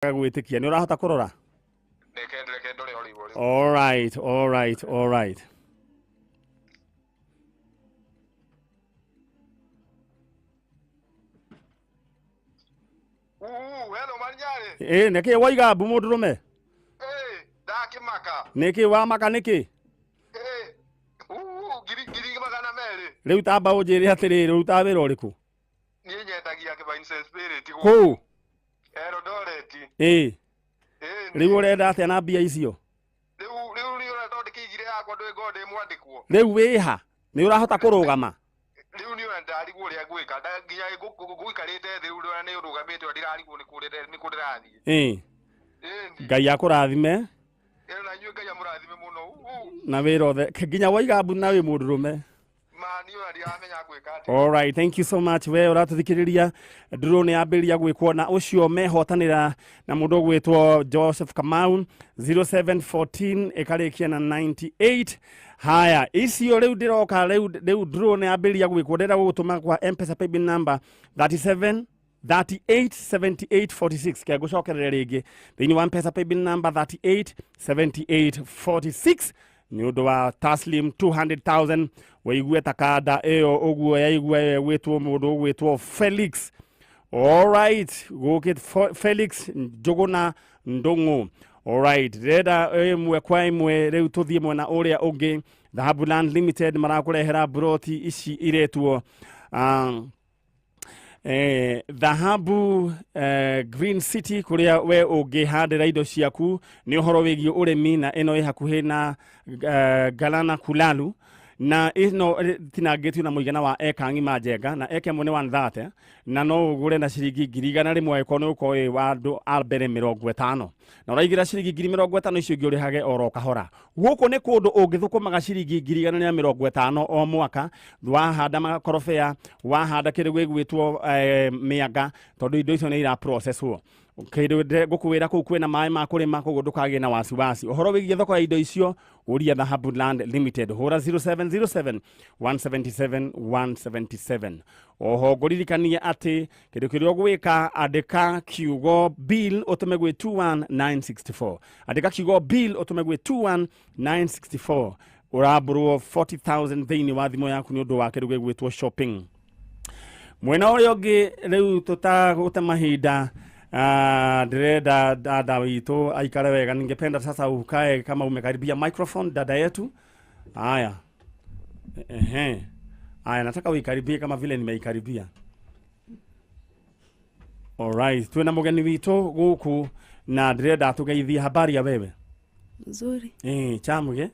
Gwĩtĩkia nĩ ũrahota kũrora. Reke ndore o rĩu o rĩu. All right, all right, all right. Uu, hello Manyarĩ. Ĩ nĩkĩ waiga mbu mũndũrũme? Ĩ, ndakĩmaka. Nĩkĩ wamaka nĩkĩ? Ĩ, uu, 200,000. Rĩu tamba ũnjĩre atĩrĩrĩ, ũrutaga wĩra ũrĩkũ? Niĩ nyendagia Kĩbainse Spirit gũkũ. Kũu? Eldoret. Ĩ. Ĩ. Rĩu ũrenda atĩa na mbia icio? Rĩu niĩ ũrĩa tondũ ndĩkĩigire yakwa ndũĩ ngorwo ndĩ mwandĩkwo. Rĩu wĩha? Nĩ ũrahota kũrũgama? Rĩu niĩ ona ndarigwo ũrĩa ngwĩka. Nginya ngũikarĩte thĩ rĩu ndĩrona nĩ ũrũgamĩte ona ndirarigwo nĩ kũ ndĩrathiĩ. Ĩ. Ĩni. Ngai akũrathime. Ĩ, na inyuĩ Ngai amũrathime mũno. Uu. Na wĩra othe. Nginya waiga mbu na wĩ mũndũrũme. Ma niĩ ona ndiramenya ngwĩka atĩa. All right, thank you so much. We ũratũthikĩrĩria ndũrũ nĩ yambĩrĩria gwĩkwo na ũcio mehotanĩra na mũndũ ũgwĩtwo Joseph Kamau 0714 ĩkarĩkia na 98. Haya, icio rĩu ndĩroka rĩu ndũrũ nĩ yambĩrĩria gwĩkwo, ndĩrenda gũgũtũma kwa M-Pesa paybill number 37 38 78 46. Ke ngũcokerere rĩngĩ thĩinĩ wa M-Pesa paybill number 38 78 46 nĩ ũndũ wa Taslim 200,000. Wĩigue ta kanda ĩyo ũguo yaigua ĩyo ĩgwĩtwo mũndũ ũgwĩtwo Felix. All right, gũkĩ Felix Njũgũna Ndũng'ũ. All right, ndĩrenda ĩmwe kwa ĩmwe rĩu tũthiĩ mwena ũrĩa ũngĩ. Dhahabu Land Limited marakũrehera broti ici iretwo Dhahabu Green City, kũrĩa we ũngĩhandĩra indo ciaku nĩ ũhoro wĩgiĩ ũrĩmi, na ĩno ĩ hakuhĩ na Galana Kulalu, na ĩno tinangĩtio na mũigana wa eka ng'ima njenga, na eka ĩmwe nĩ 130, na no ũgũre na ciringi 100,000 angĩkorwo nĩ ũgũkorwo wĩ wa andũ a mbere 50, na ũraigĩra ciringi 50,000 icio ingĩ ũrĩhage oro kahora. Gũkũ nĩ kũndũ ũngĩthũkũmaga ciringi 150,000 o mwaka, wahanda makorobea, wahanda kĩndũ gĩgwĩtwo mĩanga, tondũ indo icio nĩ ira processwo. Kĩndũ ngũkwĩra kũu kwĩna maĩ ma kũrĩma, koguo ndũkagĩe na wasiwasi. Ũhoro wĩgiĩ thoko ya indo icio, ũria Dhahabu Land Limited, hũra 0707 177 177. Oho ngũririkanie atĩ kĩndũ kĩrĩa ũgwĩka, andĩka kiugo bill ũtũme gwĩ 21964. Andĩka kiugo bill ũtũme gwĩ 21964, ũrambũrwo 40,000 thĩinĩ wa thimũ yaku nĩ ũndũ wa kĩndũ gĩgwĩtwo shopping. Mwena ũrĩa ũngĩ rĩu tũtagũte mahinda, ndĩrenda dada witũ aikare wega. Ningependa sasa ukae kama umekaribia microphone, dada yetu. Haya. Ehe. Haya, nataka uikaribie kama vile nimeikaribia. All right, twina mugeni witũ gũkũ na ndĩrenda atũgeithie. Habari ya wewe? Nzuri. Chamuge?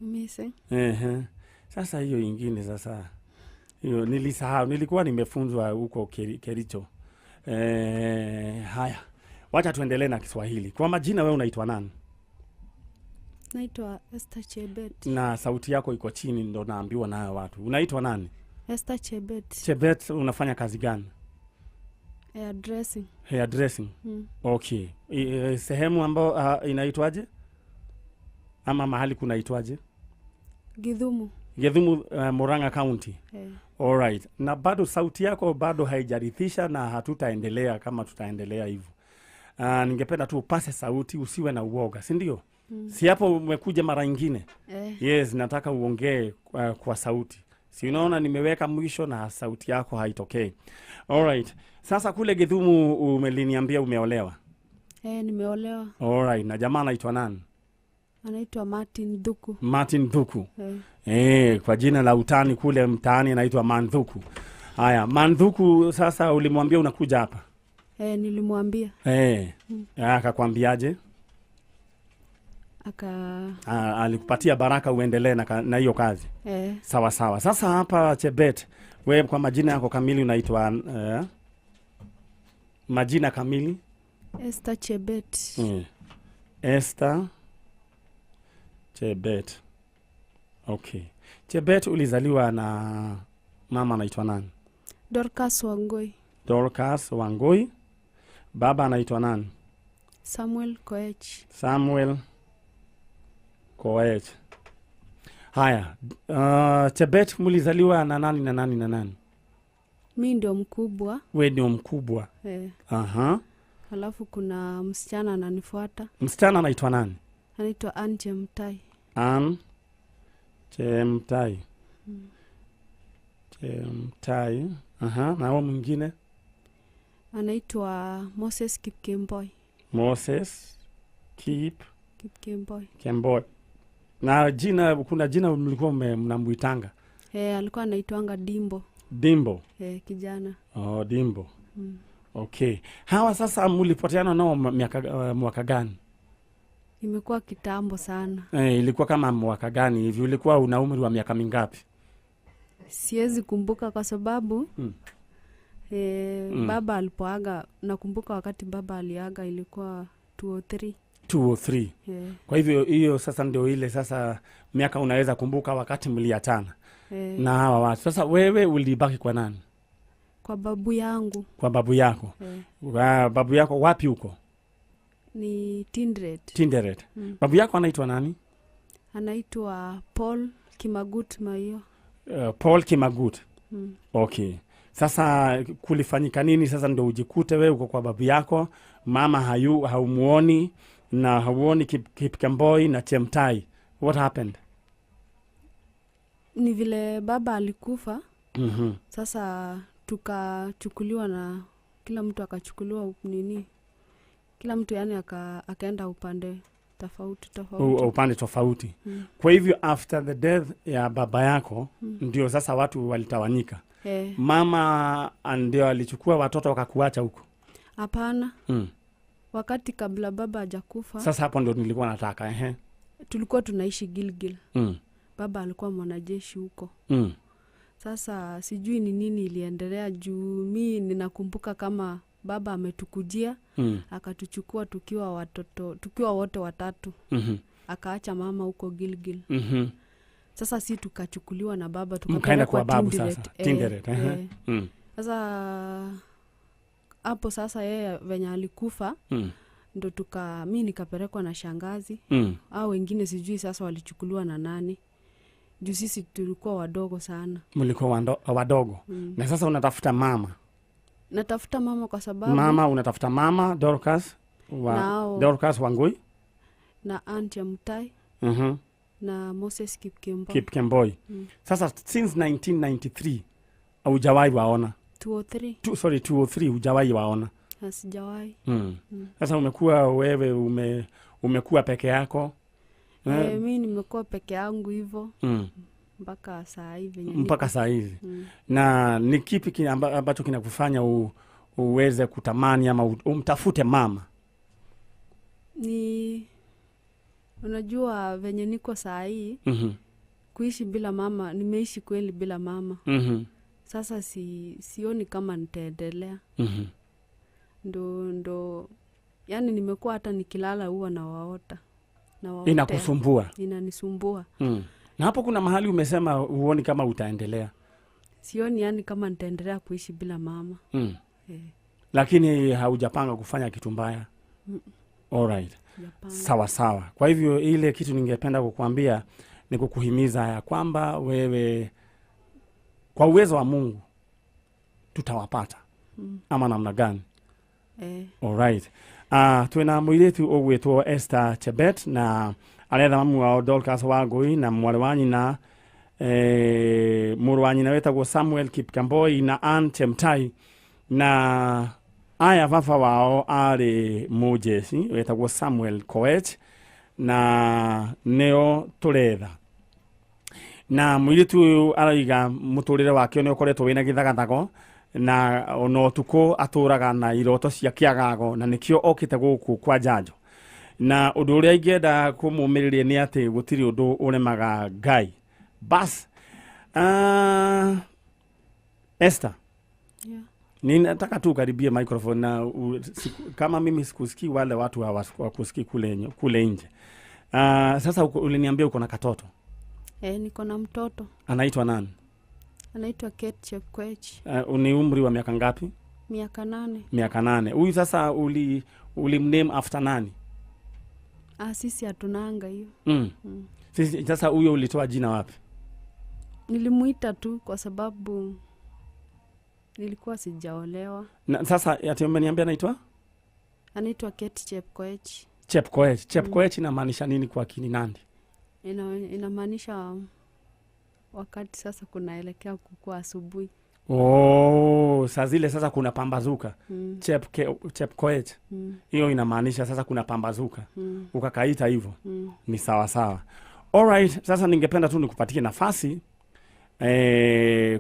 Mise. Ehe. Sasa hiyo ingine sasa. Hiyo nilisahau, nilikuwa nimefunzwa huko Kericho. Haya. Wacha tuendelee na Kiswahili. Kwa majina wewe unaitwa nani? Naitwa Esther Chebet. Na sauti yako iko chini ndo naambiwa nayo watu. Unaitwa nani? Esther Chebet. Chebet, unafanya kazi gani? Hair dressing. Hair dressing. Okay. Sehemu ambayo inaitwaje? Ama mahali kunaitwaje? Githumu. Githumu, Murang'a County. All right. Na bado sauti yako bado haijarithisha na hatutaendelea kama tutaendelea hivyo. Ningependa tu upase sauti, usiwe na uoga, si ndio? Si hapo umekuja mara nyingine? Yes, nataka uongee kwa sauti. Si unaona nimeweka mwisho na sauti yako haitokei. All right. Sasa kule Githumu umeliniambia umeolewa? Nimeolewa. All right. Na jamaa anaitwa nani? Anaitwa Martin Thuku. Martin Thuku. Kwa jina la utani kule mtaani anaitwa Manthuku. Haya, Manthuku, sasa ulimwambia unakuja hapa? Nilimwambia. Akakwambiaje? Alikupatia baraka uendelee na hiyo kazi. Sawa sawa. Sasa hapa Chebet, wewe kwa majina yako kamili unaitwa majina kamili? Esther Chebet. Esther Chebet. Okay. Chebet, ulizaliwa na mama anaitwa nani? Dorcas Wangoi. Dorcas Wangoi. Baba anaitwa nani? Samuel Koech. Samuel Koech. Haya, Chebet, mlizaliwa na nani na nani na nani? Mi ndio mkubwa. We ndio mkubwa. Aha. Alafu kuna msichana ananifuata. Msichana anaitwa nani? Anaitwa Ann Chemtai. Ann Chemtai. Chemtai. Aha, na huo mwingine? Anaitwa Moses Kipkemboi. Moses Kip Kipkemboi. Kemboi. Na jina, kuna jina mlikuwa mnamuitanga? Alikuwa anaitwanga Dimbo. Dimbo. Kijana. Oh, Dimbo. Okay. Hawa sasa mlipoteana nao mwaka gani? Imekuwa kitambo sana. Ilikuwa kama mwaka gani hivi? Ulikuwa una umri wa miaka mingapi? Siwezi kumbuka kwa sababu baba alipoaga, nakumbuka wakati baba aliaga ilikuwa 203. 203. Kwa hivyo hiyo sasa ndio ile sasa miaka unaweza kumbuka wakati mliachana na hawa watu. Sasa wewe ulibaki kwa nani? Kwa babu yangu. Kwa babu yako. Babu yako wapi huko? Ni Tinderet. Tinderet. Babu yako anaitwa nani? Anaitwa Paul Kimagut Maiyo. Paul Kimagut. Okay. Sasa kulifanyika nini sasa ndio ujikute wewe uko kwa babu yako, mama haumuoni na hauoni Kipkemboi na Chemtai? What happened? Ni vile baba alikufa. Sasa tukachukuliwa na kila mtu akachukuliwa nini? Kila mtu yani akaenda upande tofauti tofauti. Upande tofauti. Kwa hivyo after the death ya baba yako ndio sasa watu walitawanyika. Mama ndio alichukua watoto wakakuacha huko? Hapana. Wakati kabla baba hajakufa. Sasa hapo ndio nilikuwa nataka. Tulikuwa tunaishi Gilgil. Baba alikuwa mwanajeshi huko. Sasa sijui ni nini iliendelea juu mi ninakumbuka kama baba ametukujia, akatuchukua tukiwa watoto, tukiwa wote watatu. Akaacha mama huko Gilgil. Sasa si tukachukuliwa na baba mkaenda tukapelekwa kwa babu Tinderet. sasa. Tinderet. Sasa hapo sasa yeye venye alikufa ndo mi nikapelekwa na shangazi. Au wengine sijui sasa walichukuliwa na nani. Juu sisi tulikuwa wadogo sana. Mlikuwa wadogo. Na sasa unatafuta mama. Natafuta mama kwa sababu mama, unatafuta mama Dorcas Dorcas Wangui na Aunt ya Mutai na Moses Kipkemboi. Kipkemboi. Sasa since 1993 hujawahi waona? 203. 203 hujawahi waona? Sijawahi. Sasa umekuwa wewe umekuwa peke yako? Mimi nimekuwa peke yangu hivyo. Mpaka saa hivi. Mpaka saa hizi. Na ni kipi ambacho kinakufanya uweze kutamani ama umtafute mama? Ni unajua venye niko saa hii, kuishi bila mama, nimeishi kweli bila mama. Sasa sioni kama nitaendelea. Ndo yani nimekuwa hata nikilala huwa nawaota. Nawaotea. Inakusumbua? Inanisumbua. Na hapo kuna mahali umesema huoni kama utaendelea. Sioni yani kama nitaendelea kuishi bila mama. Lakini haujapanga kufanya kitu mbaya? All right. Sawa sawa. Kwa hivyo ile kitu ningependa kukuambia ni kukuhimiza ya kwamba wewe kwa uwezo wa Mungu tutawapata. Ama namna gani? All right. Twina muiretu ogwitwo Esther Chebet na aretha mamu wao Dorcas Wangui na mwarĩ wa nyina mũrũ wa nyina wetagwo Samuel Kipkemboi na Ann Chemtai, na aya baba wao arĩ mũjeshi wetagwo Samuel Koech, na nĩo tũretha. Na mũirĩtu ũyũ araiga mũtũrĩre wake nĩ ũkoretwo wĩna gĩthagathago, na ona ũtukũ atũraga na iroto cia kĩagago, na nĩkĩo okĩte gũkũ kwa Njanjo. Na ũndũ ũrĩa ingĩenda kũmũmĩrĩria nĩ atĩ gũtirĩ ũndũ ũremaga Ngai. Bas, Esther. Yeah. Ninataka tu ukaribie microphone na kama mimi sikusikii wale watu hawakusikii kule nje. Sasa uliniambia uko na katoto. Niko na mtoto. Anaitwa nani? Anaitwa Kate Chepkoech. Ni umri wa miaka ngapi? Miaka 8. Miaka 8. Huyu sasa ulimname after nani? Sisi hatunanga hiyo. Sisi sasa huyo ulitoa jina wapi? Nilimuita tu kwa sababu nilikuwa sijaolewa. Na sasa ati umeniambia anaitwa? Anaitwa Kate Chepkoech. Chepkoech. Chepkoech inamaanisha nini kwa Kininandi? Inamaanisha wakati sasa kunaelekea kukua asubuhi. Oh, saa zile sasa kuna pambazuka. Chepkoech. Hiyo inamaanisha sasa kuna pambazuka. Ukakaita hivyo. Ni sawa sawa. Alright, sasa ningependa tu nikupatie nafasi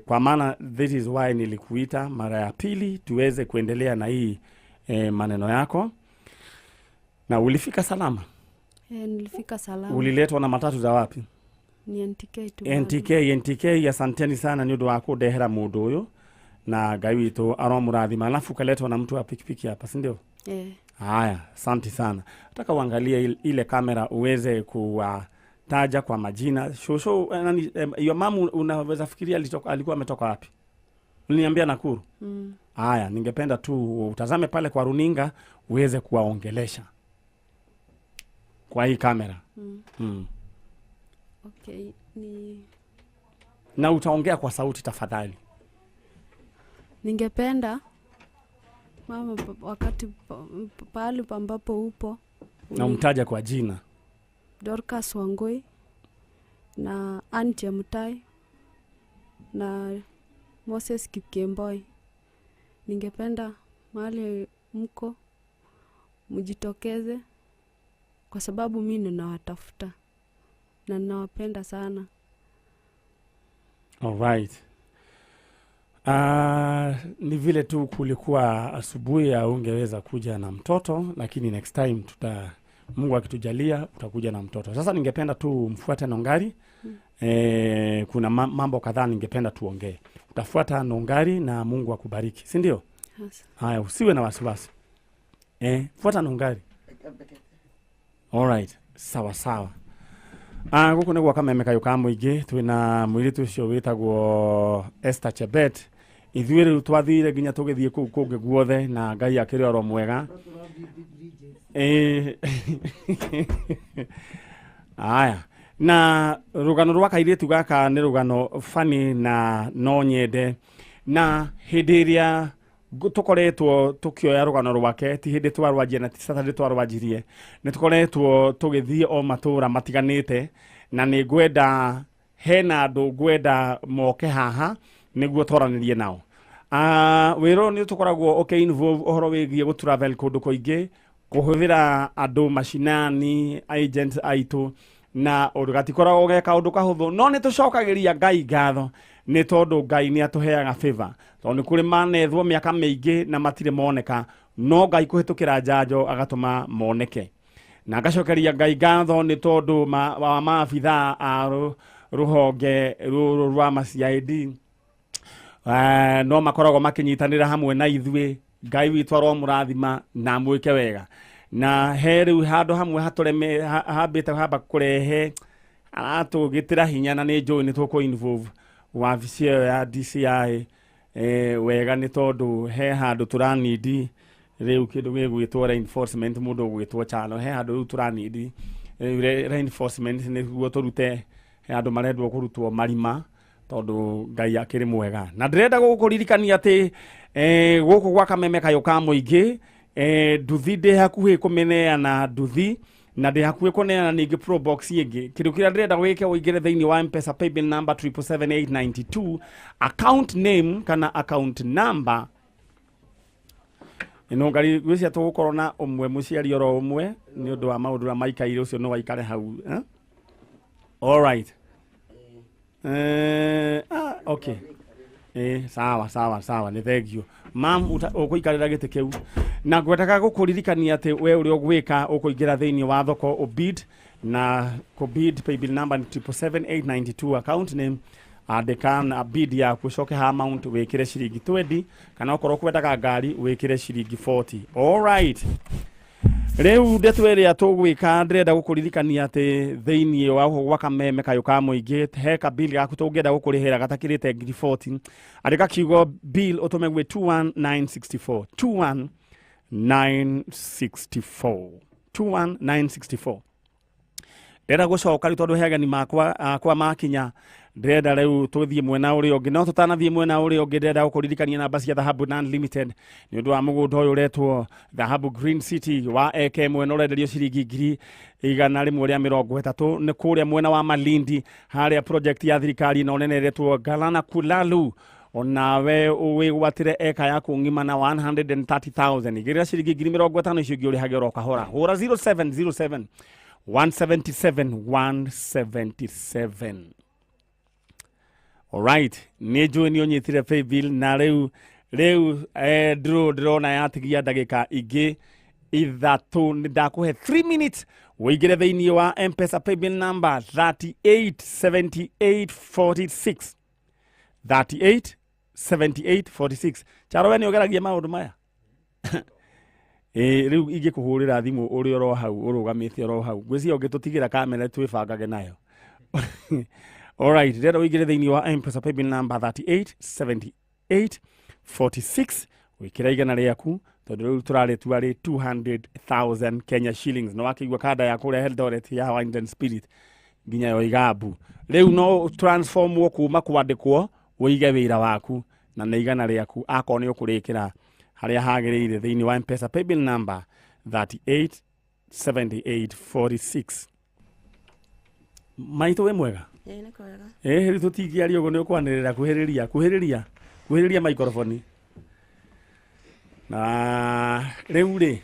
kwa maana this is why nilikuita mara ya pili tuweze kuendelea na hii maneno yako. Na ulifika salama? Nilifika salama. Uliletwa na matatu za wapi? Ni NTK tu bado. NTK, NTK, asanteni sana nĩ ũndũ wa kũndehera mũndũ ũyũ na Ngai witũ aromũrathima. Alafu ukaletwa na mtu wa pikipiki hapa, si ndio? Eh. Haya, asante sana. Nataka uangalie ile kamera uweze kuwataja kwa majina. Shosho, nani, your mom unaweza fikiria alikuwa ametoka wapi? Uliniambia Nakuru. Haya, ningependa tu utazame pale kwa runinga uweze kuwaongelesha kwa hii kamera. Okay, ni Na utaongea kwa sauti tafadhali. Ningependa mama, wakati pahali ambapo upo na umtaja kwa jina. Dorcas Wangui na Ann Chemutai na Moses Kipkemboi. Ningependa mahali mko mjitokeze kwa sababu mimi ninawatafuta na ninawapenda sana. Alright. Ni vile tu kulikuwa asubuhi ya ungeweza kuja na mtoto, lakini next time Mungu akitujalia utakuja na mtoto. Sasa ningependa tu mfuate Nongari. Kuna mambo kadhaa ningependa tuongee. Utafuata Nongari na Mungu akubariki, si ndio? Yes. Haya, usiwe na wasiwasi. Fuata Nongari. Alright, sawa sawa. Guku nĩ gwa Kameme Kayũ ka Mũingĩ, twĩna mũirĩtu ũcio wĩtagwo Esther Chebet. Ithuĩ rĩu twathire nginya tũgĩthiĩ kũu kũngĩ guothe na Ngai akĩrĩ oro mwega. Aya, na rũgano rwa kairĩtu gaka nĩ rũgano funny na no nyende. Na hĩndĩ ĩrĩa tũkoretwo tũkĩoya rũgano rwake, ti hĩndĩ twarwanjia na ti Saturday twarwanjirie, nĩ tũkoretwo tũgĩthiĩ o matũra matiganĩte, na nĩ ngwenda hena andũ ngwenda moke haha nĩguo twaranĩrie nao. Wĩra ũyũ nĩ tũkoragwo ũkĩ involve ũhoro wĩgiĩ gũ travel kũndũ kũingĩ, kũhũthĩra andũ macinani, agents aitũ, na ũndũ gatikoragwo ge kaũndũ kahũthũ, no nĩ tũcokagĩria Ngai ngatho nĩ tondũ Ngai nĩ atũheaga favor, tondũ nĩ kũrĩ manethwo mĩaka mĩingĩ na matirĩ moneka, no Ngai kũhĩtũkĩra njanjo agatũma moneke. Na ngacokeria Ngai ngatho nĩ tondũ wa maabithaa a rũhonge rũrũ rwa CID, no makoragwo makĩnyitanĩra hamwe na ithuĩ. Ngai witũ aromũrathima na mwĩke wega. Na he rĩu handũ hamwe hatũreme hambĩte hamba kũrehe aratũgĩtĩra hinya, na nĩ njũĩ nĩ tũkũ involve wabici ĩyo ya DCI wega, nĩ tondũ he handũ tũranidi rĩu kĩndũ gĩgwĩtwo reinforcement, mũndũ ũgwĩtwo Chalo, he handũ rĩu tũranidi reinforcement nĩguo tũrute he andũ marendwo kũrutwo marima, tondũ Ngai akĩrĩ mwega. Na ndĩrenda gũkũririkania atĩ gũkũ gwa Kameme Kayũ ka Mũingĩ, nduthi ndĩ hakuhĩ kũmĩneana nduthi, na ndĩ hakuhĩ kũneana ningĩ Probox ĩngĩ. Kĩndũ kĩrĩa ndĩrenda wĩke, ũingĩre thĩinĩ wa M-Pesa paybill number 777892, account name kana account number. Ĩno ngari gwĩcia tũgũkorwo na ũmwe mũciari oro ũmwe nĩ ũndũ wa maũndũ marĩa maikaire, ũcio no waikare hau. Alright. Okay. Sawa sawa sawa, nĩ thank you. Mam, ũkũikarĩra gĩtĩ kĩu. Na ngwendaga gũkũririkania atĩ we ũrĩa ũgwĩka ũkũingĩra thĩinĩ wa thoko ũbid, na kũbid paybill number 777892, account name, andĩka na bid yaku, ũcoke ha amount wĩkĩre ciringi 20, kana okorwo kwendaga ngari wĩkĩre ciringi 40. Alright. Rĩu ndeto ĩrĩa tũgwĩka, ndĩrenda gũkũririkania atĩ thĩinĩ wa gwa Kameme Kayũ ka Mũingĩ he ka bill gaku tũngĩenda gũkũrĩhĩra gatakĩrĩte ngiri 40. Andĩka kiugo bill ũtũme gwĩ 21964, 21964, 21964. Ndĩrenda gũcoka rĩu tondũ he ageni makwa akwa makinya, ndĩrenda rĩu tũthiĩ mwena ũrĩa ũngĩ. No tũtanathiĩ mwena ũrĩa ũngĩ, ndĩrenda gũkũririkania namba cia Dhahabu Land Limited nĩ ũndũ wa mũgũnda ũyũ ũretwo Dhahabu Green City wa eka ĩmwe na ũrenderio ciringi 130,000. Nĩ kũrĩa mwena wa Malindi, harĩa project ya thirikari ĩno nene ĩretwo Galana Kulalu. Onawe wĩgwatĩre eka yaku ng'ima na 130,000. Igĩrĩra ciringi 50,000, icio ingĩ ũrĩhage oro kahora. Hũra 0707 177 177. Alright, nĩ njũĩ nĩ ũnyitire paybill na rĩu ndĩrona yatigia ndagĩka ingĩ 3. Nĩ ndakũhe 3 minutes ũingĩre thĩinĩ wa M-Pesa paybill number 387846, 387846. Charo, we nĩ ũgeragia maũndũ maya? Ĩĩ, rĩu ingĩkũhũrĩra thimũ ũrĩ oro hau ũrũgamĩte oro hau, ngwĩciria ũngĩtũtigĩra kamera twĩbangage nayo. Alright, ndĩrenda ũingĩre thĩinĩ wa M-Pesa paybill number 387846, wĩkĩre 100 rĩaku, tondũ rĩu tũrarĩtua rĩ 200,000 Kenya shillings. Na wakĩigua kanda ya kũrĩa Eldoret ya Wine and Spirit nginya yo Igambu, rĩu no transformwo kuma kwandĩkwo ũige wĩra waku na nĩ 100 rĩaku, akorwo nĩ ũkũrĩkĩra harĩa hagĩrĩire thĩinĩ wa M-Pesa paybill number 387846. Maitũ, wĩ mwega? Ĩĩ, nĩ kwega. Ĩĩ, rĩu tũtingĩaria ũguo, nĩ ũkwanĩrĩra. Kuhĩrĩria, kuhĩrĩria, kuhĩrĩria microphone. Na rĩu rĩ,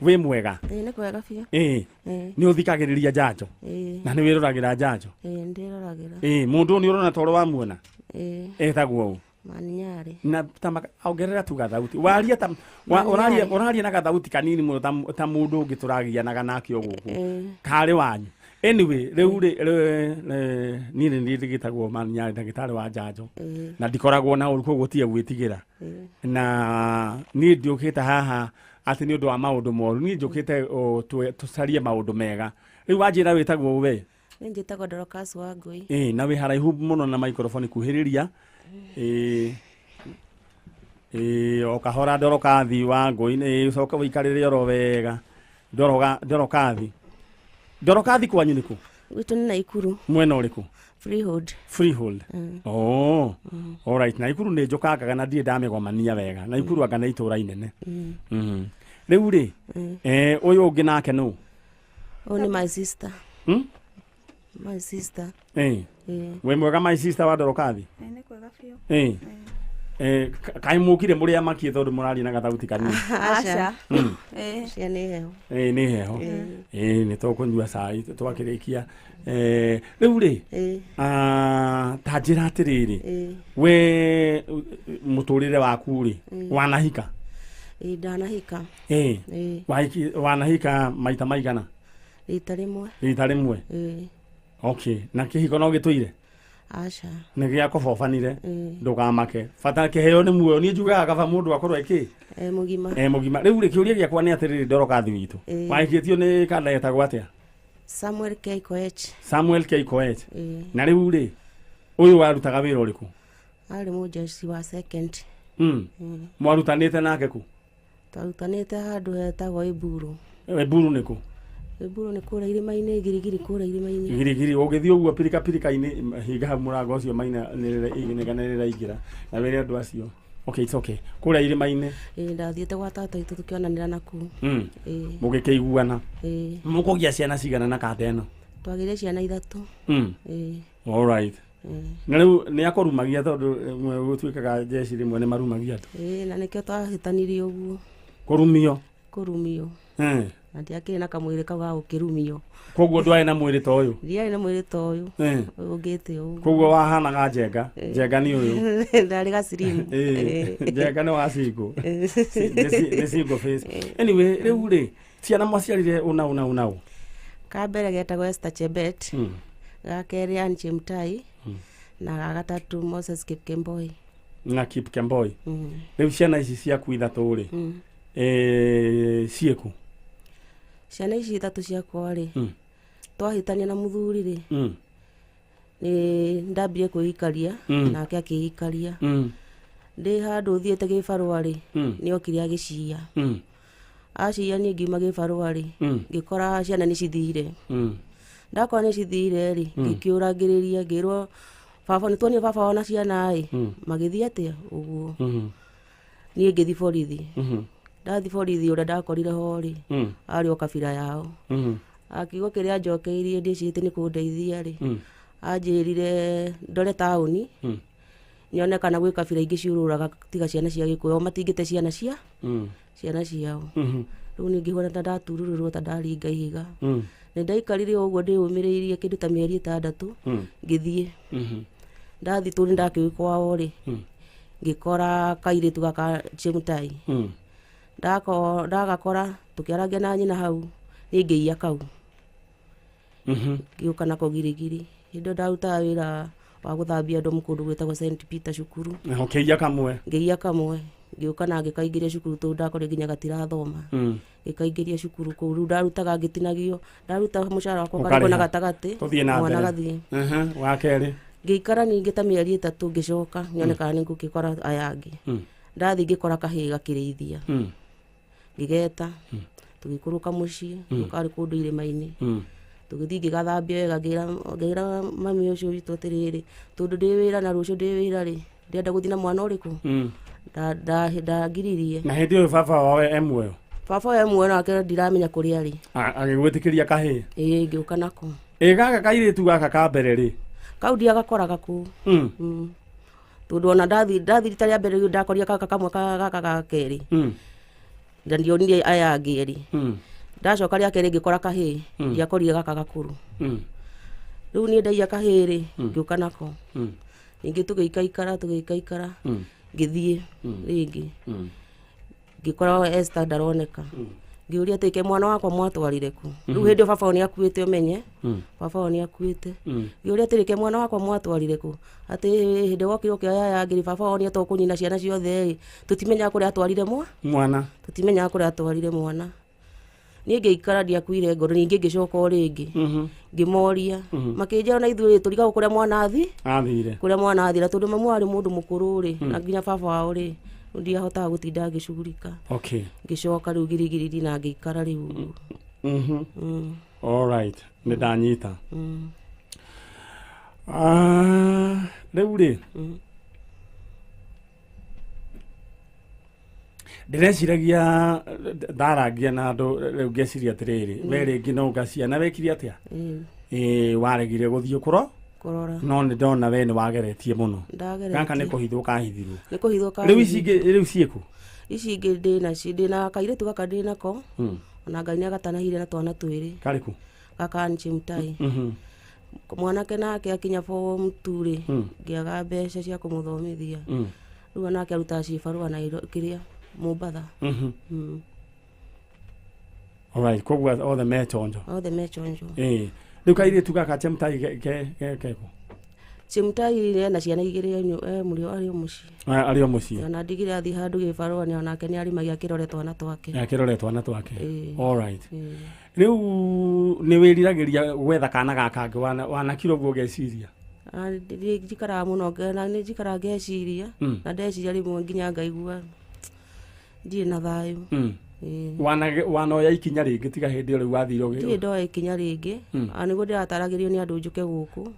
wĩ mwega? Ĩĩ, nĩ kwega biũ. Ĩĩ. Ĩĩ. Nĩ ũthikagĩrĩria njanjo? Ĩĩ. Na nĩ wĩroragĩra njanjo? Ĩĩ, ndĩroragĩra. Ĩĩ, mũndũ ũyũ nĩ ũrona toro wamuona? Ĩĩ. Etagwo ũ? Maninyarĩ. Na ta ongerera tu gathauti waria ta ũraria, ũraria na gathauti kanini mũno ta mũndũ ũngĩ tũragianaga nake o gũkũ. Ĩĩ. Karĩ wanyu. Anyway, rĩu rĩ, niĩ nĩ niĩ gĩtagwo Maninyarĩ, ndagĩtarĩ wa njanjo. Ĩĩ. Na ndikoragwo na ũru, koguo tiga gwĩtigĩra. Ĩĩ. Na niĩ ndiũkĩte haha atĩ nĩ ũndũ wa maũndũ moru, niĩ njũkĩte tũcarie maũndũ mega. Rĩu wanjĩra wĩtagwo we? Niĩ njĩtagwo Dorcas wa Ngũi. Ĩĩ, na wĩ haraihu mũno na microphone, kuhĩrĩria. Ĩĩ ĩĩ, o kahora. Ndorokathi wa Ngũi, ĩĩ, ũcoke ũikarĩre oro wega. Ndorokathi, Ndorokathi, kwanyu nĩkũ? Gwitũ nĩ Naikuru. Mwena ũrĩkũ? Freehold. Freehold. Oh, alright. Naikuru nĩ njũkangaga na ndirĩ ndamĩgomania wega. Naikuru anga nĩ itũũra inene. Rĩu rĩ, ũyũ ũngĩ nake nũ? Ũyũ nĩ my sister. Hmm? My sister. Ĩĩ. Ĩĩ. Wĩ mwega, my sister wa Ndorokathi? Nĩ kwega biũ. Ĩĩ. Kaĩ mũkire mũrĩ amakie tondũ mũraria na gathauti kanini? Aca. Ĩĩ. Cia nĩ heho. Ĩĩ, nĩ heho. Ĩĩ, nĩ tũkũnyua cai twakĩrĩkia. Rĩu rĩ, Ĩĩ. ta njĩra atĩrĩrĩ, Ĩĩ. we mũtũrĩre waku rĩ, wanahika? Ĩĩ, ndanahika. Ĩĩ. Ĩĩ. Wanahika maita maigana? Rita rĩmwe. Rita rĩmwe? Ĩĩ. Okay, na kĩhiko no gĩtũire? Aca. Nĩ gĩakobobanire? Ĩĩ. Ndũkamake, bata kĩheo nĩ muoyo. Niĩ njugaga kaba mũndũ akorwo ekĩ E mũgima. E mũgima. Rĩu rĩ, kĩũria gĩakwa nĩ atĩrĩrĩ, Ndorokathi witũ, Ĩĩ. wahikĩtio nĩ kanda etagwo atĩa? Samuel K Koech. Samuel K Koech? Ĩĩ. Na rĩu rĩ, ũyũ warutaga wĩra ũrĩkũ? Arĩ mũjeshi wa second. Mwarutanĩte nake kũ? Twarutanĩte handũ hetagwo Iburu. Eburu nĩ kũ? Iburu nĩ kũrĩa irĩma-inĩ, Girigiri, kũrĩa irĩma-inĩ. Girigiri, ũgĩthiĩ ũguo pirika pirika-inĩ, hinga hau mũrango ũcio maina nĩrĩraingĩra na wĩre andũ acio. Okay, it's okay. Kũrĩa irĩma-inĩ. Ĩĩ, ndathiĩte gwa tata witũ tũkĩonanĩra nakuo. Ĩĩ. Mũgĩkĩiguana? Ĩĩ. Mũkũgĩa ciana cigana na kanda ĩno? Twagĩire ciana 3. Ĩĩ. Alright. Ĩĩ. Na rĩu nĩ akũrumagia, tondũ gũtuĩkaga jeshi rĩmwe nĩ marumagia andũ? Ĩĩ, na nĩkĩo twahĩtanirie ũguo. Kũrumio? Kũrumio. Na ndiakĩrĩ na kamwĩrĩ kau ga gũkĩrumio. Koguo ndwarĩ na mwĩrĩ ta ũyũ? Ndiarĩ na mwĩrĩ ta ũyũ. Ũyũ ũngĩte ũguo. Koguo wahanaga njenga. Njenga nĩ ũyũ. Ndarĩ gacirimu. Ĩĩ, njenga nĩ wa single. Nĩ single face. Anyway, rĩu rĩ, ciana mwaciarire ũna ũna ũna ũ? Ka mbere getagwo Esther Chebet. Ga kerĩ Ann Chemtai. Na ga gatatũ Moses Kipkemboi. Na Kipkemboi. Rĩu ciana ici ciaku 3 rĩ, ciĩkũ? Ciana ici 3 ciakwa rĩ, twahĩtania na mũthuri rĩ, nĩ ndambire kwĩikaria, nake akĩikaria. Ndĩ handũ thiĩte gĩbarũa rĩ, nĩ okire agĩciya. Aciya niĩ ngiuma gĩbarũa rĩ, ngĩkora ciana nĩ cithire. Ndakora nĩ cithire rĩ, ngĩkĩũra ngĩrĩria ngĩrwo baba nĩ tuonire baba ona ciana ĩ magĩthiĩ atĩa ũguo. Niĩ ngĩthiĩ borithi. Ndathi borithi ũrĩa ndakorire ho rĩ, arĩ o kabira yao. Akiuga kĩrĩa anjokeirie ndĩcirĩtie nĩ kũndeithia rĩ, anjĩrire ndore taũni nyone kana gwĩ kabira ingĩ ciũrũraga tiga ciana cia Gĩkũyũ, matingĩte ciana cia ciana ciao. Rĩu niĩ ngĩhũra ta ndaturururwo ta ndaringa ihiga. Nĩ ndaikarire ũguo ndĩyũmĩrĩirie kĩndũ ta mĩeri 6 ngĩthiĩ. Ndathi tũ nĩndakĩũĩ kwao rĩ, ngĩkora kairĩtu gaka Chemutai. Ndagakora tũkĩarangia na nyina hau, niĩ ngĩiya kau. Ngĩũka nako Girigiri. Hĩndĩ ĩyo ndarutaga wĩra wa gũthambia andũ kũndũ gwĩtagwo St Peter cukuru. Ũkĩiya kamwe? Ngĩiya kamwe. Ngĩũka na ngĩkaingĩria cukuru tondũ ndakorire nginya gatirathoma. Ngĩkaingĩria cukuru kũu. Rĩu ndarutaga ngĩtinagio, ndaruta mũcara wakwa ũkarĩhwo na gatagatĩ, mwana agathiĩ. Wa kerĩ? Ngĩikara ningĩ ta mĩeri 3 ngĩcoka nyone kana nĩngũgĩkora aya angĩ. Ndathiĩ ngĩkora kahĩĩ gakĩrĩithia. Ngĩgeta, tũgĩikũrũka mũciĩ, karĩ kũndũ irĩma-inĩ. Tũgĩthiĩ ngĩgathambia wega, ngĩra mami ũcio witũ atĩrĩrĩ, tondũ ndĩ wĩra na rũciũ ndĩ wĩra rĩ, ndĩrenda gũthiĩ na mwana ũrĩkũ? Ndangiririe. Na hĩndĩ ĩyo baba wao e muoyo? Baba e muoyo nake ndiramenya kũrĩa arĩ. Agĩgwĩtĩkĩria kahĩĩ? Ĩĩ, ngĩũka nako. Ĩ gaka kairĩtu gaka ka mbere rĩ? Kau ndiagakoraga kũu. Tondũ ona ndathi rita rĩa mbere rĩu ndakorire gaka kamwe gaka ga kerĩ. Na ndionire aya angĩ erĩ. Ndacoka rĩa kerĩ ngĩkora kahĩĩ, ndiakorire gaka gakũrũ. Rĩu niĩ ndaiya kahĩĩ rĩ, ngĩũka nako. Ningĩ tũgĩikaikara ngĩthiĩ rĩngĩ. Ngĩkora Esther ndaroneka. Ngĩũria atĩ ke mwana wakwa mwatwarire kũ? Rĩu hĩndĩ ĩyo baba wao nĩakuĩte ũmenye. Baba wao nĩakuĩte. Ngĩũria atĩrĩ ke mwana wakwa mwatwarire kũ? Atĩ hĩndĩ wokire ũkĩoya aya angĩ rĩ, baba wao nĩetwo kũnina ciana ciothe ĩ, tũtimenyaga kũrĩa atwarire mwana. Tũtimenyaga kũrĩa atwarire mwana. Niĩ ngĩikara ndiakuire ngoro, ningĩ ngĩcoka o rĩngĩ. Ngĩmoria, makĩnjĩra ona ithuĩ tũrigagwo kũrĩa mwana athire. Kũrĩa mwana athire tondũ mamu arĩ mũndũ mũkũrũ rĩ, na nginya baba wao rĩ, ndiahotaga gũtinda ngĩcugurika. Ngĩcoka rĩu Girigiri na ngĩikara rĩu. All right, nĩ ndanyita. Rĩu rĩ, ndĩreciragia ndarangia na andũ rĩu ngeciria atĩrĩrĩ, we rĩngĩ no nga ciana wekire atĩa? Ĩĩ, waregire gũthiĩ kũrora, no nĩ ndona we nĩ wageretie mũno. Gaka nĩ kũhithwo kahithirwo. Nĩ kũhithwo kahithirwo. Rĩu ici ingĩ rĩu ciĩkũ? Ici ingĩ ndĩnacio, ndĩna kairĩtu gaka ndĩnako, ona Ngai nĩagatanahire na twana twĩrĩ. Karĩkũ? Gaka nĩ Chemutai. Mwanake nake akinya form 2 rĩ, ngĩaga mbeca cia kũmũthomithia. Rĩu onake arutaga cibarũa na kĩrĩa Mombatha. Alright, koguo othe me chonjo. Othe me chonjo. Ĩĩ. Rĩu kairĩtu gaka Chemutai keko? Chemutai ena ciana igĩrĩ, e mũrĩo arĩ o mũciĩ. Arĩ o mũciĩ. Ona ndigire athiĩ handũ gĩbarũa nĩ onake nĩ arĩmagia akĩrore twana twake. Akĩrore twana twake. Alright. Rĩu nĩ wĩriragĩria gwetha kana gaka kangĩ wanakira ũguo ũgeciria? Njikaraga mũno na nĩ njikaraga ngeciria, na ndeciria rĩmwe nginya ngaigua ndirĩ na thayũ. Wanoya ikinya rĩngĩ tiga hĩndĩ ĩyo rĩu wathire ũgĩ? Ndirĩ ndoya ikinya rĩngĩ, nĩguo ndĩrataragĩrio nĩ andũ njũke gũkũ,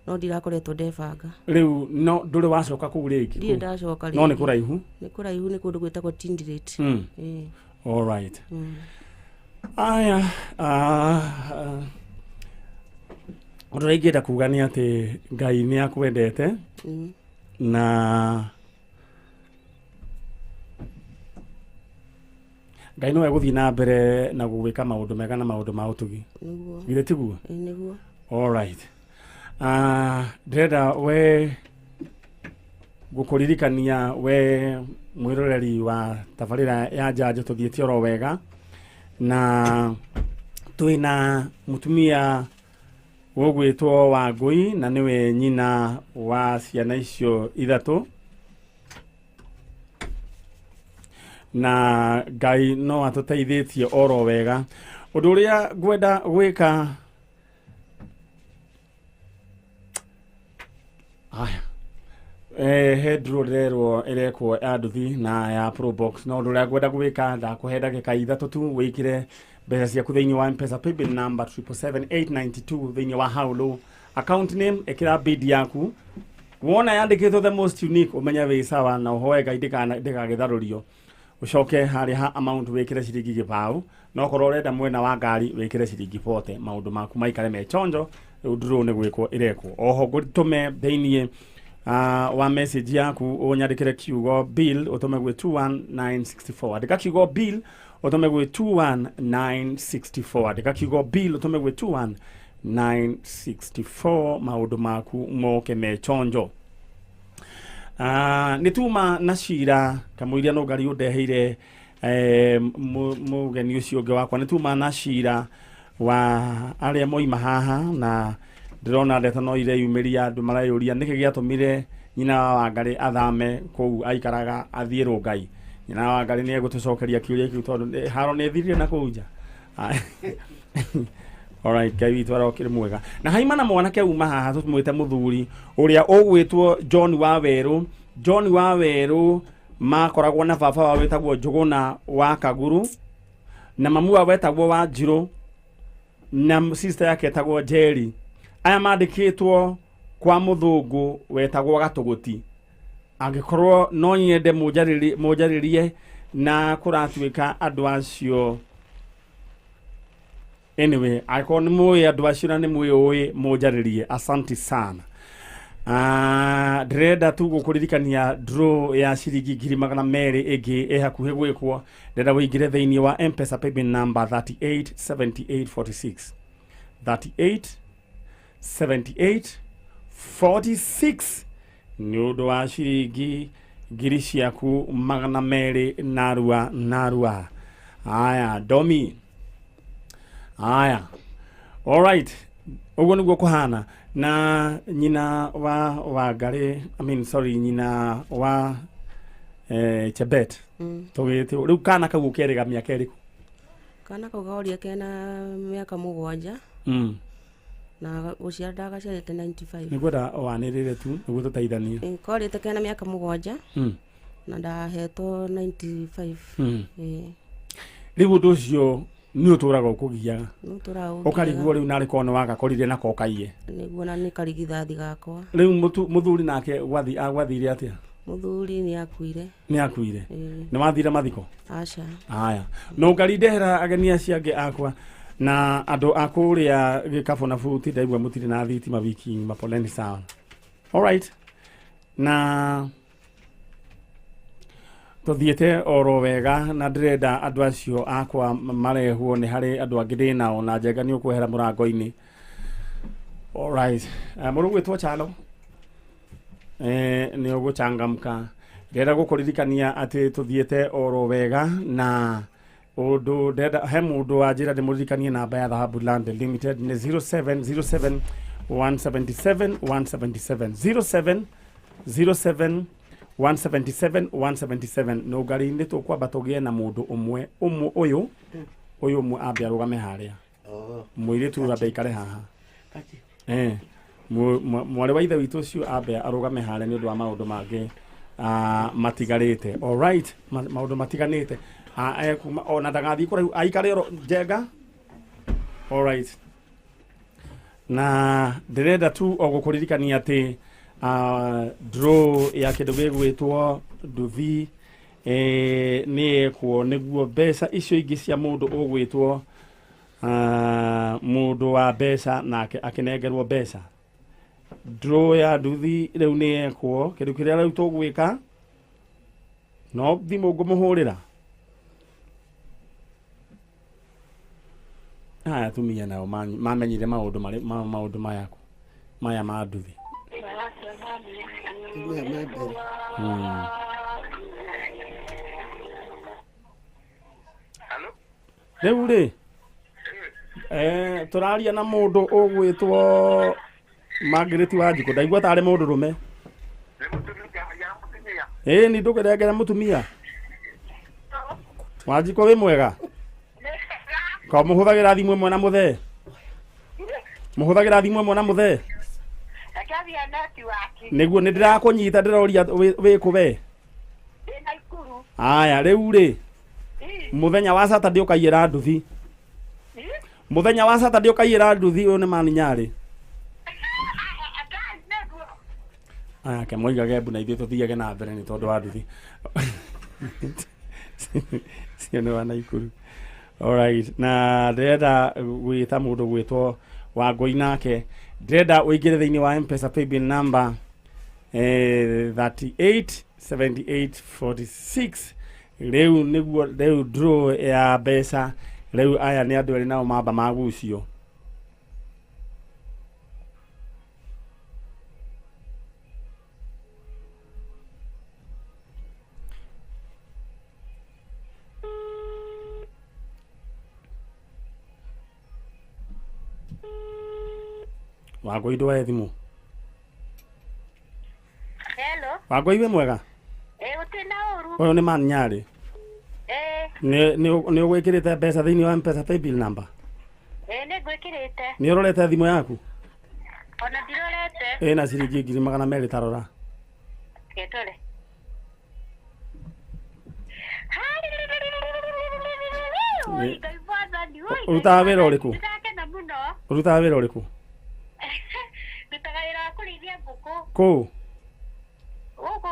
no ndirakoretwo ndebanga. Rĩu no ndũrĩ wacoka kũu rĩngĩ? Ndirĩ ndacoka rĩngĩ. No nĩ kũraihu? Nĩ kũraihu, nĩ kũndũ gwĩtagwo Tinderet. All right. Aya, ũndũ ũrĩa ingĩenda kuga nĩ atĩ Ngai nĩ akwendete, na Ngai no egũthiĩ na mbere na gũgwĩka maũndũ mega na maũndũ ma ũtugi. Githĩ tiguo? Nĩguo. All right. Ndĩrenda we gũkũririkania we mwĩroreri wa tabarĩra ya Njanjo tũthiĩte oro wega, na twĩna mũtumia ũgwĩtwo Wangũi na nĩwe nyina wa ciana icio ithatũ, na Ngai no atũteithĩtie oro wega. Ũndũ ũrĩa ngwenda gwĩka, aya, he draw ndĩrerwo ĩrekwo ya nduthi na ya Probox, no ũndũ ũrĩa ngwenda gwĩka ndakũhe ndagĩka 3 tu wĩkĩre Mbeca ciaku thĩinĩ wa Mpesa paybill number 777892 thĩinĩ wa Haulo. Account name ĩkĩra bid yaku. Wona yandĩkĩtwo the most unique ũmenye wĩ sawa na ũhoe Ngai ndĩgagĩtharũrio. Ũcoke harĩa ha amount wĩkĩre ciringi gĩbaũ, no korwo ũrenda mwena wa ngari wĩkĩre ciringi 40, maũndũ maku maikare me chonjo. Rĩu draw nĩ gwĩkwo ĩrekwo. Oho ngũtũme thĩinĩ wa message yaku ũnyandĩkĩre kiugo bill ũtũme gwĩ 21964. Andĩka kiugo bill ũtũme gwĩ 21964. Andĩka kiugo bill ũtũme gwĩ 21964, maũndũ maku moke me chonjo. Nĩ tuma na cira kamũiria no ngari ũndeheire mũgeni ũcio ũngĩ wakwa. Nĩ tuma na cira wa arĩa moima haha, na ndĩrona ndeto no ireyumĩria, andũ mareyũria nĩkĩ gĩatũmire nyina wa Wangari athame kũu aikaraga athiĩ Rũngai. Nyina wa Wangari nĩ egũtũcokeria kĩũria kĩu tondũ haro nĩ ĩthirire na kũu nja. Alright, Ngai witũ arokĩrĩ mwega. Na haima na mwanake uma haha tũmwĩte mũthuri ũrĩa ũgwĩtwo John wa Werũ. John wa Werũ makoragwo na baba wao wĩtagwo Njũgũna wa Kaguru, na mamu wao wetagwo Wanjirũ, na sister yake etagwo Njeri. Aya mandĩkĩtwo kwa mũthũngũ wetagwo Gatũgũti. Angĩkorwo no nyende mũnjarĩrie na kũratuĩka andũ acio. Anyway, angĩkorwo nĩ mũĩ andũ acio na nĩ mwĩũĩ mũnjarĩrie, asanti sana. Ndĩrenda tu gũkũririkania draw ya ciringi 200,000 ĩngĩ ĩ hakuhĩ gwĩkwo. Ndĩrenda ũingĩre thĩinĩ wa Mpesa paybill number 387846. 387846 nĩ ũndũ wa ciringi ngiri ciaku 200 narua narua. Aya domi. Aya. Alright. Ũguo nĩguo kũhana. Na nyina wa Wangari, I mean sorry, nyina wa Chebet. Tũgĩte rĩu kana kau ũkerĩga mĩaka ĩrĩkũ? Kana kau kaoria kena mĩaka 7. Na gũciara ndagaciarĩte 95. Nĩngwenda wanĩrĩre tu nĩguo tũteithanie. Korĩte kena mĩaka 7. Na ndahetwo 95. Rĩu ũndũ ũcio nĩ ũtũraga ũkũgiaga. Nĩ ũtũraga. Ũkarigwo rĩu narĩ korwo nĩ wagakorire nako ũkaiye. Nĩguo, na nĩ karigithathi gakwa. Rĩu mũthuri nake gwathire atĩa? Mũthuri nĩ akuire. Nĩ akuire. Nĩ wathire mathiko? Aca. Aya. No ngari ndehera ageni acio angĩ akwa na andũ a kũrĩa gĩkabũ na buti, ndaigua mũtirĩ na thitima wiki ng'ima, poleni sana. Alright. Na tũthiĩte oro wega na ndĩrenda andũ acio akwa marehwo, nĩ harĩ andũ angĩ ndĩ nao na Njenga nĩ ũkwehera mũrango-inĩ. Alright. Mũrũ gwĩtwo Chalo nĩ ũgũchangamka. Ndĩrenda gũkũririkania atĩ tũthiĩte oro wega na ũndũ ndĩrenda he mũndũ wa njĩra ndĩmũririkanie namba ya Dhahabu Land Limited nĩ 0707 177 177 0707 177 177. No ngari-inĩ tũkwamba tũgĩe na mũndũ ũmwe ũyũ ũmwe ambe arũgame harĩa. Mũirĩtu ũyũ ambe aikare haha. Mwarĩ wa ithe witũ ũcio ambe arũgame harĩa nĩ ũndũ wa maũndũ mangĩ matigarĩte. Alright, maũndũ matiganĩte. Kuma ona ndagathiĩ kũraihu, aikare oro Njenga. Alright. Na ndĩrenda tu o gũkũririkania atĩ draw ya kĩndũ gĩgwĩtwo nduthi nĩ ĩkwo nĩguo mbeca icio ingĩ cia mũndũ ũgwĩtwo mũndũ wa mbeca nake akĩnengerwo mbeca. Draw ya nduthi rĩu nĩ ĩkwo. Kĩndũ kĩrĩa rĩu tũgwĩka no thimũ ngũmũhũrĩra. Aya atumia nao mamenyire maũndũ maũndũ maya maya ma nduthi. Rĩu rĩ tũraria na mũndũ ũgwĩtwo Margaret Wanjikũ, ndaigua tarĩ mũndũ rũme. Nĩ ndũkĩrengera mũtumia. Wanjikũ wĩ mwega? Ko mũhũthagĩra thimũ ĩmwe na mũthee? Mũhũthagĩra thimũ ĩmwe na mũthee? Nĩguo nĩ ndĩrakũnyita, ndĩroria wĩ kũ we? Aya rĩu rĩ mũthenya wa Saturday ũkaiyĩra nduthi. Muthenya wa Saturday ukaiyira nduthi uyu ni maninyari. Aya ke moigage mbu na ithuĩ tũthiage na mbere nĩ tondũ wa nduthi. Cio nĩ wa Naikuru. Alright, na ndĩrenda gwĩta mũndũ gwĩtwo Wangũi nake. Ndĩrenda ũingĩre thĩinĩ wa M-Pesa paybill number 387846. Rĩu nĩguo rĩu draw ya mbeca. Rĩu aya nĩ andũ erĩ nao mamba magucio. Wangũi ndwoe thimũ. Hello. Wangũi wĩ mwega? Gũtirĩ na ũru. Ũyũ nĩ man Nyarĩ. Nĩ ũgwĩkĩrĩte mbeca thĩinĩ wa M-Pesa paybill number? Nĩ ngwĩkĩrĩte. Nĩ ũrorete thimũ yaku? Ona ndirorete. Ĩna ciringi 200,000 tarora. Getore. Ũrutaga wĩra ũrĩkũ? Ndĩrakena mũno. Ũrutaga wĩra ũrĩkũ? Ndutaga wĩra wa kũrĩithia ngũkũ. Kũũ? Gũkũ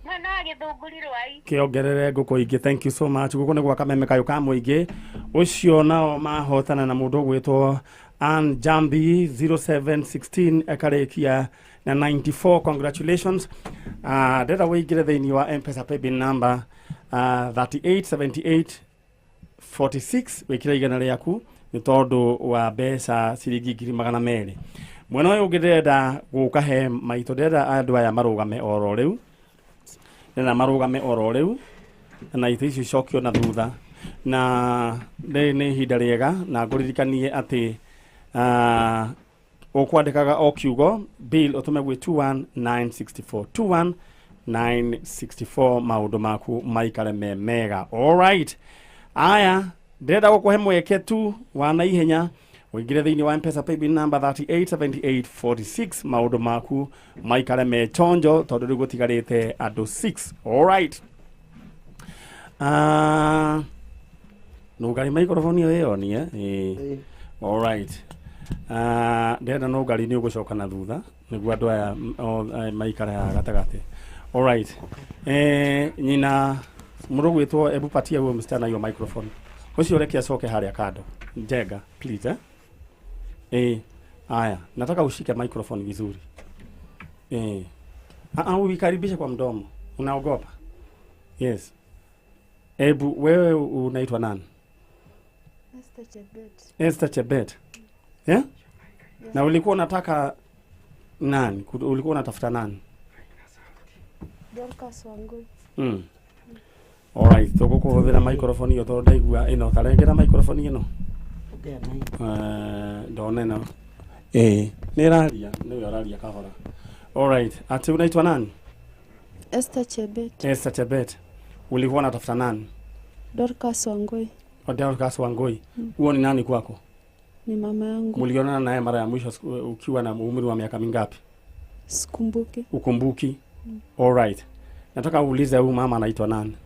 mwena wa Gĩthũngũri Rwai. Kĩongerere ngũkũ ingĩ. Thank you so much. Gũkũ nĩ gwa Kameme kayũ ka mũingĩ. Ũcio nao mahotana na mũndũ ũgwĩtwo Ann Jambi 0716 ekarĩkia na 94. Congratulations. Ndĩrenda ũingĩre thĩinĩ wa M-Pesa paybill number 387846 wĩkĩre igana rĩaku nĩ tondũ wa mbeca ciringi 200,000. Mwena ũyũ ũngĩ ndĩrenda gũka he maitũ, ndĩrenda andũ aya marũgame oro rĩu. Ndĩrenda marũgame oro rĩu na itĩ icio icokio na thutha. Na nĩ ihinda rĩega na ngũririkanie atĩ ũkwandĩkaga o kiugo bill ũtũme gwĩ 21964 21964 maũndũ maku maikare me mega. Alright. Aya ndĩrenda gũkũhe mweke tu wa naihenya ũingĩre thĩinĩ wa M-Pesa paybill number 387846 maũndũ maku maikare me chonjo tondũ rĩu gũtigarĩte andũ 6. Alright. Nũngari microphone ĩyo ĩyo ni eh. Alright. Ndĩrenda nũngari nĩ ũgũcoka na thutha nĩguo andũ aya maikare haha gatagatĩ. Alright. Nyina mũndũ gwĩtwo, ebu patia huyo msichana hiyo microphone. Ũcio reke acoke harĩa kando. Njenga please Aya, nataka ushike microphone vizuri. Uikaribishe kwa mdomo. Unaogopa? Yes. Ebu wewe unaitwa nani? Esther Chebet. Esther Chebet. Yeah? Yeah. Na ulikuwa unataka nani? Ulikuwa unatafuta nani? Dorcas Wangui. Alright, tũgũkũhũthĩra microphone ĩyo tondũ ndaigua ĩno, tarengera microphone ĩno. Ndona ĩno. Nĩ ĩraria, nĩwe ũraria kahora. Alright, ati unaitwa nani? Esther Chebet. Esther Chebet. Ulikuwa unatafuta nani? Dorcas Wangui. Dorcas Wangui. Huo ni nani kwako? Ni mama yangu. Mlionana naye mara ya mwisho ukiwa na umri wa miaka mingapi? Sikumbuki. Ukumbuki? Alright. Nataka uulize huyu mama anaitwa nani?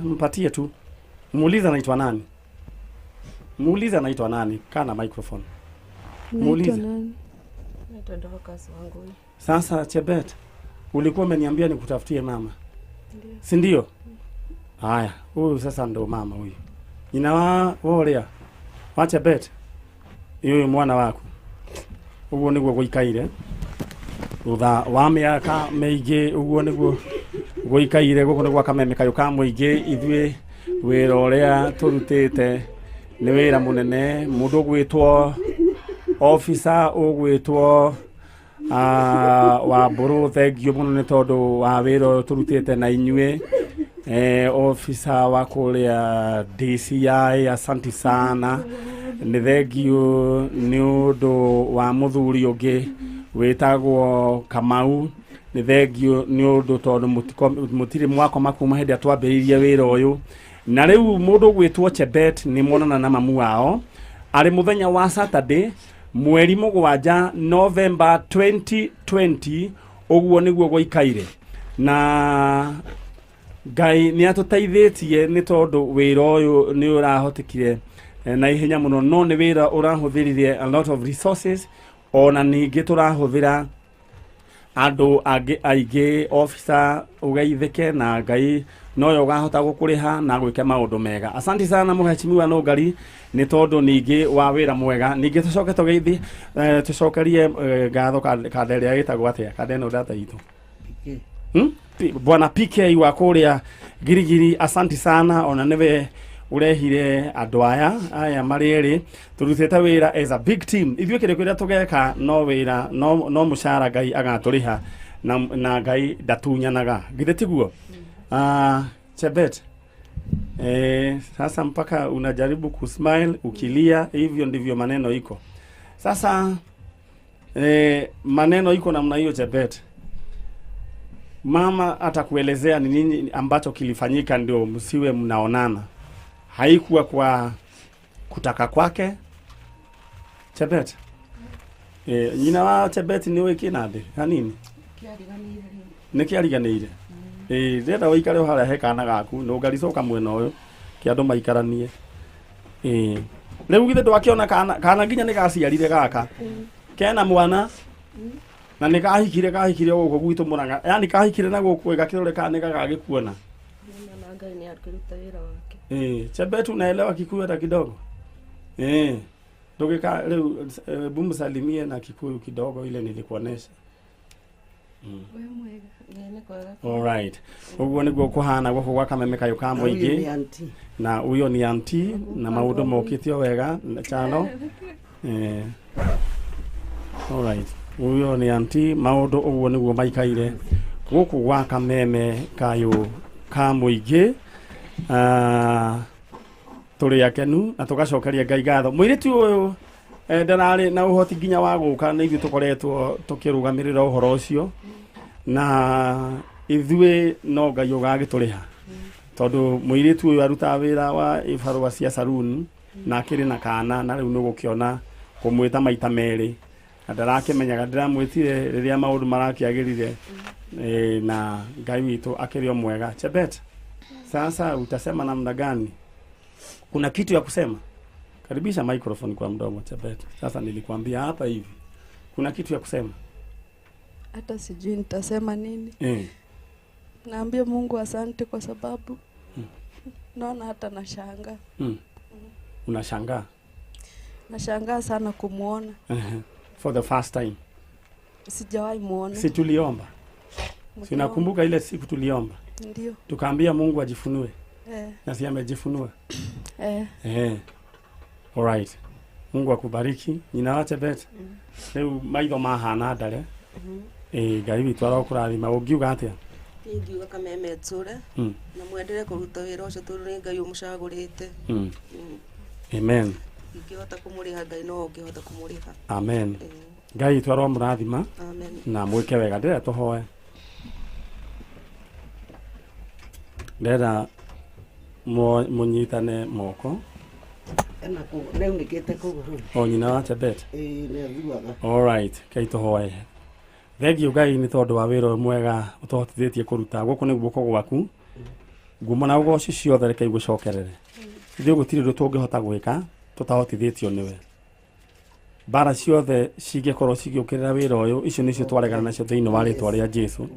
Mpatie tu. Muulize anaitwa nani? Muulize anaitwa nani? Kana microphone. Muulize. Naitwa Dorcas Wangui. Sasa Chebet, ulikuwa umeniambia nikutafutie mama. Si ndio? Haya, huyu sasa ndo mama huyu. Nyina wa woria. Wa Chebet. Huyu mwana waku. Uguo niguo guikaire. Thutha wa miaka mĩingĩ uguo niguo guikaire guku nĩ gwa Kameme kayũ ka mũingĩ. Ithuĩ wĩra ũrĩa tũrutĩte nĩ wĩra mũnene. Mũndũ ũgwĩtwo officer ũgwĩtwo wa mbũrũ, thengio mũno nĩ tondũ wa wĩra ũyũ tũrutĩte na inyuĩ. Officer wa kũrĩa DCI, asanti sana. Nĩ thengio nĩ ũndũ wa mũthuri ũngĩ wĩtagwo Kamau. Nĩ thengio nĩ ũndũ tondũ mũtirĩ mwakoma kuma hĩndĩ ĩrĩa twambĩrĩirie wĩra ũyũ. Na rĩu mũndũ ũgwĩtwo Chebet nĩ monana na mamu wao arĩ mũthenya wa Saturday mweri 7 November 2020. Ũguo nĩguo gũikaire. Na Ngai nĩ atũteithĩtie nĩ tondũ wĩra ũyũ nĩ ũrahotekire na ihenya mũno, no nĩ wĩra ũrahũthĩrire a lot of resources, ona ningĩ tũrahũthĩra andũ angĩ aingĩ. Officer, ũgeithĩke na Ngai noyo ũgahota gũkũrĩha na gwĩka maũndũ mega. Asante sana Mheshimiwa Nũngari nĩ tondũ ningĩ wa wĩra mwega. Ningĩ tũcoke tũgeithi, tũcokerie ngatho kanda ĩrĩa ĩtagwo atĩa, kanda ĩno data itũ? Bwana PK wa kũrĩa Girigiri, asante sana, ona nĩwe ũrehire andũ aya marĩ erĩ. Tũrutĩte wĩra as a big team. Ithuĩ kĩrĩ kĩrĩa tũgeka no wĩra, no mũcara Ngai agatũrĩha, na Ngai ndatunyanaga, githĩ tiguo? Chebet, sasa mpaka unajaribu kusmile ukilia, hivyo ndivyo maneno iko sasa. Maneno iko namna hiyo. Chebet, mama atakuelezea ni nini ambacho kilifanyika ndio msiwe mnaonana. Haikuwa kwa kutaka kwake. Chebet, nyina wa Chebet nĩ ũĩ kĩnandĩ hanini nĩ kĩariganĩire. Ndĩrenda ũikare o harĩa he kana gaku, nũngaricoka mwena ũyũ kĩ andũ maikaranie. Rĩu githĩ ndwakĩona kana nginya nĩ gaciarire gaka kena mwana na nĩ kahikire gũkũ gwitũ Mũrang'a, yani kahikire na gũkũ gakĩrore kana nĩ gagagĩkuona. Na Ngai nĩ akĩruta wĩra wake. Chebet, unaelewa Kikuyu hata kidogo? Ndũgĩka rĩu, hebu msalimie na Kikuyu kidogo ile nilikuonesha. We mwega. Nĩ kwega. Alright. Ũguo nĩguo kũhana gũkũ gwa Kameme Kayũ ka Mũingĩ. Nĩ auntie. Na huyo ni auntie na maũndũ mokĩtio wega chano. Alright. Huyo ni auntie, maũndũ ũguo nĩguo maikaire gũkũ gwa Kameme Kayũ ka Mũingĩ. Tũrĩ akenu na tũgacokeria Ngai ngatho. Mũirĩtu ũyũ ndararĩ na ũhoti nginya wa gũka, nĩ ithuĩ tũkoretwo tũkĩrũgamĩrĩra ũhoro ũcio, na ithuĩ no Ngai ũgagĩtũrĩha tondũ mũirĩtu ũyũ arutaga wĩra wa ibarũa cia saruni na akĩrĩ na kana, na rĩu nĩ ũgũkĩona kũmwĩta maita merĩ na ndarakĩmenyaga ndĩramwĩtire rĩrĩa maũndũ marakĩagĩrire. Na Ngai witũ akĩrĩ o mwega. Chebet, sasa utasema namna gani? Kuna kitu ya kusema? Karibisha microphone kwa mdomo, Chebet. Sasa nilikuambia hapa hivi, kuna kitu ya kusema? Hata sijui nitasema nini. Naambia Mungu asante kwa sababu naona hata nashangaa. Unashangaa? Nashangaa sana kumuona. For the first time. Sijawahi muona. Si tuliomba? Si nakumbuka ile siku tuliomba? Ndio. Tukaambia Mungu ajifunue. Na si amejifunua? Alright. Mungu akubariki. Nyina wa Chebet. Rĩu maitho mahana ndare. Ngai witũ arokũrathima. Ũngiuga atĩa? Ingiuga Kameme ĩtũre na mwendere kũruta wĩra ũcio tondũ nĩ Ngai ũmũcagũrĩte. Amen. Ingĩhota kũmũrĩha Ngai no ũngĩhota kũmũrĩha. Amen. Ngai witũ aromũrathima. Amen. Na mwĩke wega. Ndĩrenda tũhoe. Ndĩrenda mũnyitane moko. Ena nĩaunĩkĩte kũgũrũ. O nyina wa Chebet. Nĩathuaga. Alright, kai tũhoe. Thengiũ Ngai nĩ tondũ wa wĩra ũyũ mwega ũtũhotithĩtie kũruta. Gũkũ nĩ guoko gwaku. Ngumo na ũgoci ciothe reke igũcokerere. Ithuĩ gũtirĩ ũndũ tũngĩhota gwĩka tũtahotithĩtio nĩwe. Mbara ciothe cingĩkorwo cigĩũkĩrĩra wĩra ũyũ, icio nĩcio twaregana nacio thĩinĩ wa rĩtwa rĩa Jesũ.